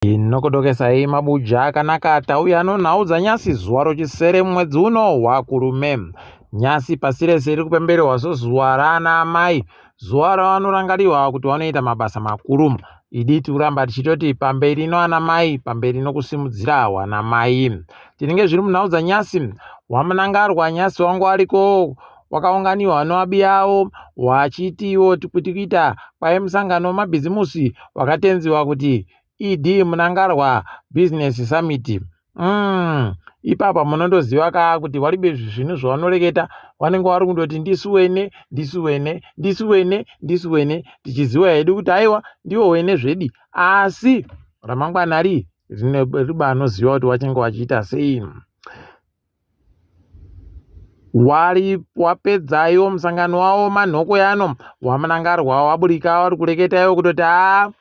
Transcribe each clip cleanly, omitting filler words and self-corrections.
Inokodokesai mabuja akanaka tauya nonhau dzanyasi zuva rochisere mumwedzi uno waKurume. Nyasi pasi rese riri kupembererwa sezuva raana amai, zuva ravanorangarirwa kuti vanoita mabasa makuru. Idi tikuramba tichitoti pamberi noana mai, pamberi nokusimudzira wana mai. Tinenge zviri munhau dzanyasi, waMnangarwa nyasi wangu ariko wakaunganiwa noabi avo wachiti iwo kuti kuita kwaive musangano wemabhizimusi wakatenziwa kuti ED Mnangarwa Business Summit. Mm, ipapa munondoziva ka kuti waribe zvinhu zvavanoreketa vanenge vari kundoti ndisu wene ndisu wene ndisu wene ndisu wene tichiziva hedu kuti aiwa ndiwo wene zvedi asi ramangwana ri rine riba anoziva kuti wachange wachiita sei Wari wapedza iwo musangano wawo manhoko yano waMnangarwa waburika wari kureketa iwo kutoti haa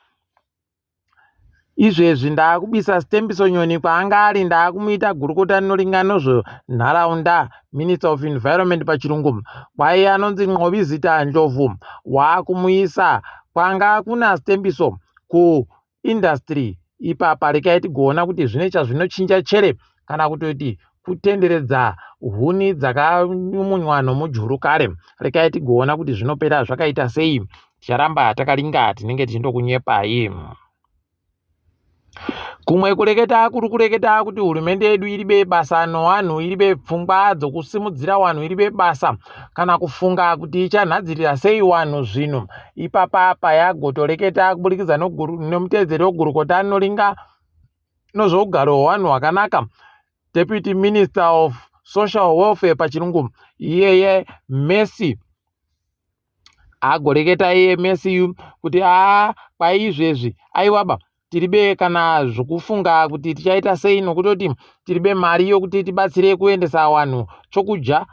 izvezvi ndaakubisa Sithembiso Nyoni kwaanga ari ndaakumuita gurukota rinoringa nozvenharaunda Minister of Environment pachirungu kwaiye anonzi Nqobizitha Ndlovu waakumuisa kwanga kuna Sithembiso ku industry ipapa rekai tigoona kuti zvine chazvinochinja chere kana kutoti kutenderedza huni dzakanyumunywa nomujuru kare rekai tigoona kuti zvinopera zvakaita sei ticharamba takaringa tinenge tichindokunyepai kumwe kureketa kuri kureketa kuti hurumende yedu iribe basa nowanhu iribe pfungwa dzokusimudzira wanhu iribe basa kana kufunga kuti ichanhadzirira sei wanhu zvinhu ipapa payagotoreketa kuburikidza nomutevedzeri wegurukota anoringa nozvougaro hwevanhu hwakanaka deputy minister of social welfare pachirungu iyeye Mercy agoreketa iye Mercy yu kuti aa kwaizvezvi aiwaba tiribe kana zvokufunga kuti tichaita sei nokutoti tiribe mari yokuti tibatsire kuendesa vanhu chokudya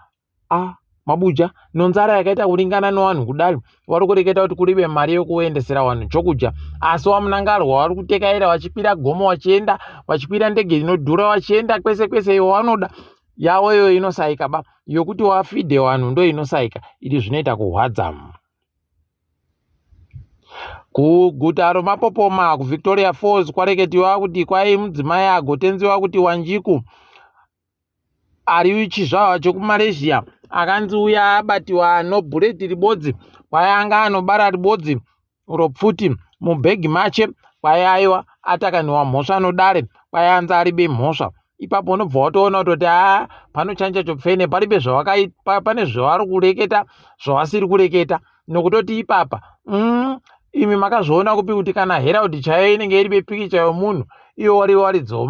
a mabuja nonzara yakaita kuringana nowanhu kudari wari kureketa kuti kuribe mari yokuendesera wanhu chokudya asi wamunangarwa wari kutekaira wachikwira gomo wachienda wachikwira ndege inodhura wachienda kwese kwese iwo wanoda yavo iyo inosaika ba yokuti wafidhe wanhu ndo inosaika iri zvinoita kuhwadza kuguta romapopoma kuvictoria falls kwareketiwa kuti kwai mudzimai agotenziwa kuti wanjiku ari chizvarwa chekumalaysia akanzi uya abatiwa nobhureti ribodzi kwai anga anobara ribodzi ropfuti mubhegi mache kwai aiwa atakaniwa mhosva nodare kwai anzi aribe mhosva ipapo unobva watoona kutoti haa panochanja chopfene paribe zvawakaipa pane zvavari kureketa zvawasiri kureketa nokutoti ipapa mm, imi makazviona kupi kuti kana herald chaiyo inenge iri bepikicha yomunhu iwo wari waridzo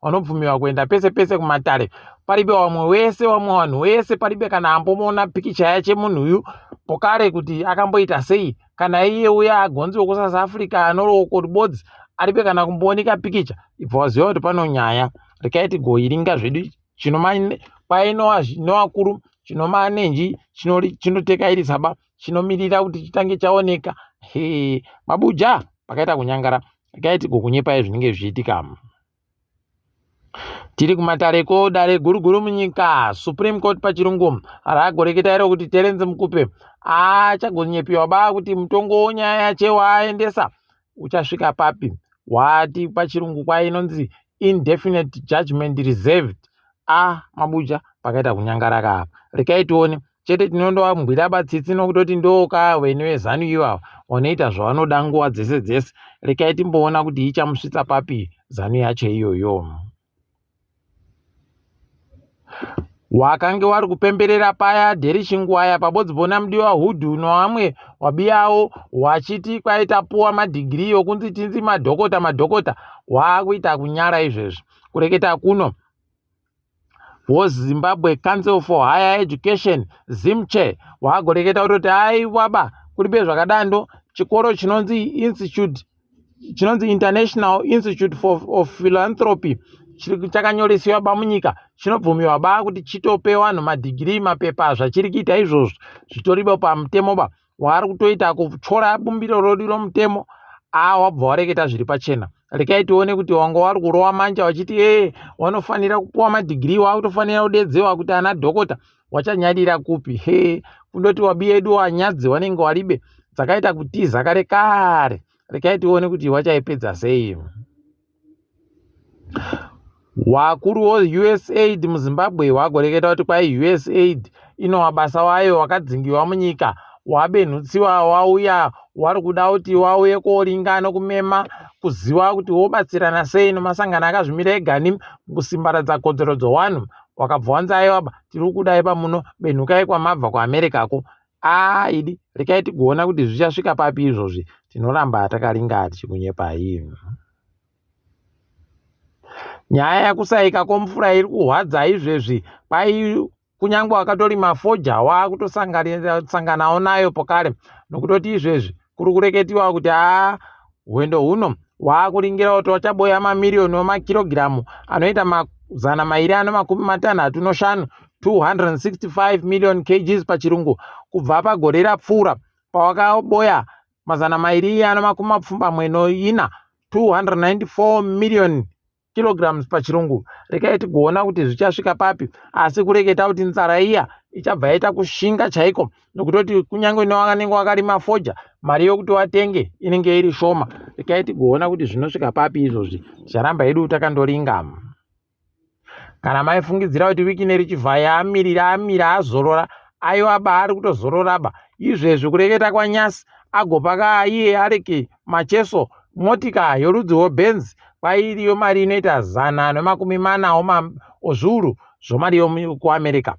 wanobvumiwa kuenda pese pese kumatare paribe wamwe wese wamwe vanhu wese paribe kana ambomuona pikicha yache munhu uyu pokare kuti akamboita sei kana iye uya agonzi wekusouth africa anoroko ribodzi aribe kana kumbooneka pikicha ibva waziva kuti pano nyaya rekai tigoiringa zvedu chinokwai chinomanenji chinotekairisa ba chinomirira kuti chitange chaoneka he mabuja pakaita kunyangara regai tigokunyepai zvinenge zvichiitika tiri kumatareko dare guru guru munyika supreme court pachirungu ragoreketa iro kuti terence mukupe achagonyepiwa ba kuti mutongo wenyaya yache waaendesa uchasvika papi wati pachirungu kwai inonzi indefinite judgment reserved a mabuja pakaita kunyangara ka apa rekai tione chete tinondovambwira batsitsi nokutoti ndoka vene vezanu ivava vanoita zvavanoda nguva dzese dzese rekai timboona kuti ichamusvitsa papi zanu yacho iyoyo wakange wari kupemberera paya dheri chingwaya pabodzi bona mudiwa hudhu noamwe wabiyawo wachiti kwai tapuwa madhigirii okunzi tinzi madhokota madhokota waakuita kunyara izvezvi kureketa kuno wozimbabwe council for higher education zimche waagoreketa kutoti aiwaba kuribe zvakadando chikoro chinonzi institute chinonzi international institute for, of philanthropy chakanyoresiwa ba munyika chinobvumiwa ba kuti chitope vanhu madhigirii mapepa zvachiri kuita izvozvo zvitoribo pamutemo ba waari kutoita kutyora bumbiro rodu romutemo a wabva wareketa zviri pachena rekai tione kuti wanga wari kurova manja wachiti ee wanofanira kupuwa madhigirii wakutofanira kudedzewa kuti ana dhokota wachanyadira kupi he kundoti wabi yedu wanyadzi wanenge waribe dzakaita kutiza kare kare rekai tione kuti wachaipedza sei. Wakuru woUSAID muZimbabwe wagoreketa kuti kwai USAID inowa basa wayo wakadzingiwa munyika wabenhutsiwa wauya wari kuda kuti wauye koringa nokumema kuziwa kuti wobatsirana sei nomasangano akazvimira egani mukusimbaradza kodzero dzowanhu. Wakabva wanzi aiwaba tiri kudai pamuno benhukai kwamabva kuAmerica ko. Aa idi rekai tigoona kuti zvichasvika papi izvozvi tinoramba takaringa tichikunyepai. Nyaya yekusaika kwemvura iri kuhwadza izvezvi kwai kunyange wakatorima fodya waakutosanganawo nayo pokare nokutoti izvezvi kuri kureketiwa kuti haa hwendo huno waakuringira kuti wachaboya mamiriyoni emakirogiramu anoita 265 265 million kgs pachirungu kubva pagore rapfuura pawakaboya 294 294 million kilograms pachirungu. Rekai tigoona kuti zvichasvika papi, asi kureketa kuti nzara iya ichabva yaita kushinga chaiko nokutoti kunyange newanenge wakarima fodya mari yokuti watenge inenge iri shoma. Rekai tigoona kuti zvinosvika papi izvozvi, ticharamba hedu takandoringa. Kana maifungidzira kuti Wicknell Chivhayo amirira amira azorora, aiwa ba ari kutozorora ba. Izvezvi kureketa kwaNyasi agopa ka iye Alec Macheso motika yorudzi rweBenz kwairiyo mari inoita 140 ozviuru zvomari yokuAmerica.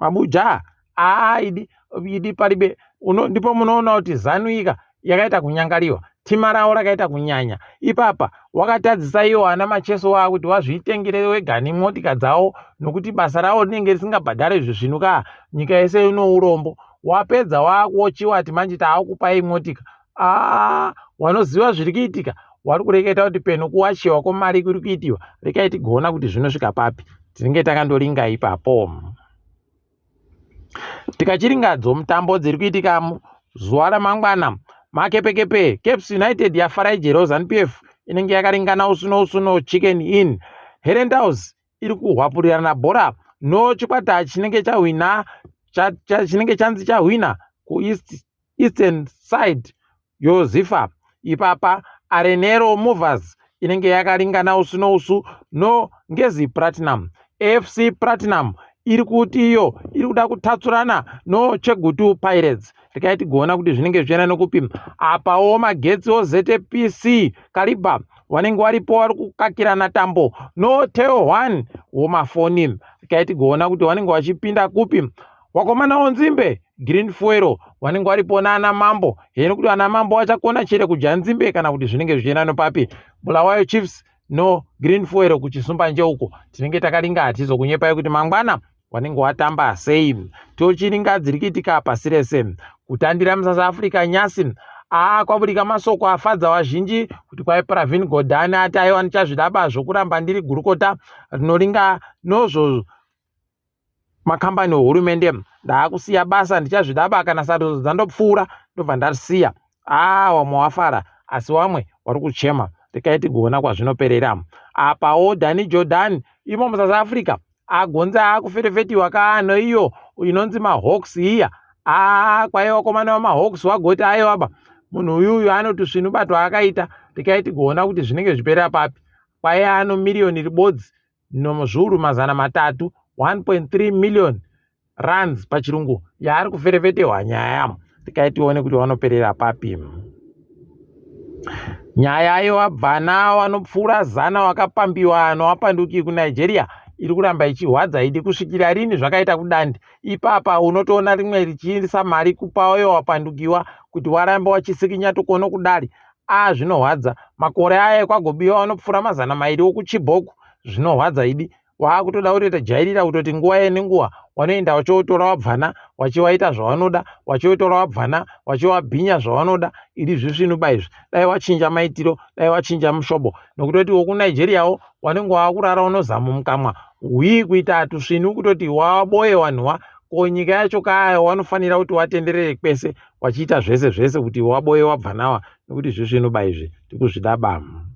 Mabuja aa idi idi paribe uno, ndipo munoona kuti Zanu ika yakaita kunyangariwa tima ravo rakaita kunyanya ipapa wakatadzisa iwo ana Macheso wava kuti wazviitengere wega nemotika dzavo nokuti basa ravo rinenge risingabhadhare izvi zvinhu ka nyika yese ino urombo wapedza wakuochiwa ati manje taakupai motika. Aa wanoziva zviri kuitika wari kureketa kuti peno kuwachiwa kwemari kuri kuitiwa. Rekai tigoona kuti zvinosvika papi, tinenge takandoringa ipapo. Tikachiringadzo mutambo dziri kuitika zuva ramangwana, makepekepe Caps United yafarai jero Zanu PF inenge yakaringana usu nousu noChicken Inn. Herentals iri kuhwapurirana bhora nochikwata chinenge chahwina chinenge chanzi chahwina kuEast Eastern side yoZifa. Ipapa Arenero Movers inenge yakaringana usu nousu noNgezi Platinum. FC Platinum iri kuti iyo iri kuda kutatsurana noChegutu Pirates. Rekai tigoona kuti zvinenge zvichienda nokupi. Apawo magetsi oZPC Kariba wanenge waripo wari kukakirana tambo noTel 1 womafoni. Rekai tigoona kuti wanenge wachipinda kupi. Wakomana wonzimbe Green Fuel wanenge waripo naana mambo heno kuti ana mambo vachakona chere kudya nzimbe kana kuti zvinenge zvichienda nopapi. Bulawayo Chiefs no Green Fuel kuChisumbanje uko tinenge takaringa, hatizokunyepai kuti mangwana wanenge watamba sei. Tochiringa dziri kuitika pasi rese. Kutandira muSouth Africa nyasi aa kwaburika masoko afadza vazhinji kuti kwai Pravin Gordhan ati aiwa ndichazvidaba zvokuramba ndiri gurukota rinoringa nozvo makambani ehurumende, ndaakusiya basa, ndichazvidaba kana sarudzo dzandopfuura ndobva ndasiya. Aa wamwe wafara asi wamwe wari kuchema. Rekai tigoona kwazvinoperera. Apawo Danny Jordan imo muSouth Africa agonzi aakuferefetiwa kaano iyo inonzi maHawks iya. Aa kwaiva vakomana vemaHawks wagoti aiwaba munhu uyuyu anoti svinu bato akaita. Rekai tigoona kuti zvinenge zvichiperera papi. Kwaiva ano miriyoni ribodzi nomuzviuru 300, 1.3 million rands pachirungu, yaari kuferefetehwa nyaya. Tikai tione kuti wanoperera papi. Nyaya yewabvana wanopfuura 100 wakapambiwa nowapanduki kuNigeria iri kuramba ichihwadza idi kusvikira rini zvakaita kudandi. Ipapa unotoona rimwe richiisa mari kupa uyo wapandukiwa kuti warambe wachisikinya tukono kudari. A zvinohwadza. Makore aya ekwagobiwa vanopfuura 200 okuChibok zvinohwadza idi. Waakutoda kutoita jairira kutoti nguva nenguva wanoenda wachotora wabvana wachiwaita zvawanoda, wachitora wabvana wachiwabhinya zvawanoda. Idi zvisvinuba izvi. Dai wachinja maitiro, dai wachinja mushobo. Nokutoti wokuNigeriawo wanenge waakurara unozamu mukamwa hwii kuita tusvinu kutoti waboye wanhuwa. Ko nyika yacho kaya wanofanira kuti watenderere kwese wachiita zvese zvese kuti waboye wabvanawa nekuti zvisvinuba izvi tikuzvida bamu.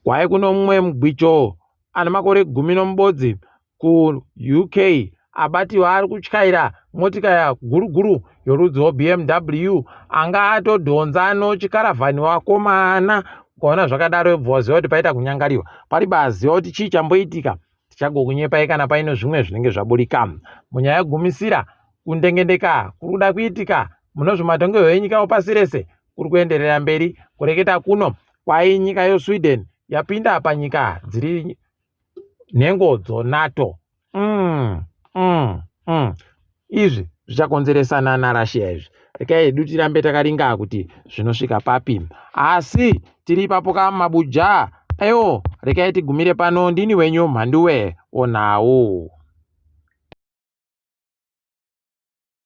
Kwai kuno mumwe mugwicho ane makore 16 kuUK abatiwa ari kutyaira motika guru guru yorudzi rweBMW anga atodhonza nochikaravhani wakomana. Ukaona zvakadaro wobva waziva kuti paita kunyangariwa. Pari baziva kuti chii chamboitika. Tichagokunyepai kana paine zvimwe zvinenge zvaburika. Munyaya yegumisira, kundengendeka kuri kuda kuitika mune zvematongerwo enyika wepasi rese kuri kuenderera mberi. Kureketa kuno kwai nyika yeSweden yapinda panyika dziri nhengo dzoNATO. Izvi zvichakonzeresana naRussia izvi. Regai hedu tirambe takaringa kuti zvinosvika papi. Asi tiri ipapo ka mabuja. Aiwo, regai tigumire pano. Ndini wenyu Mhanduwe onhau.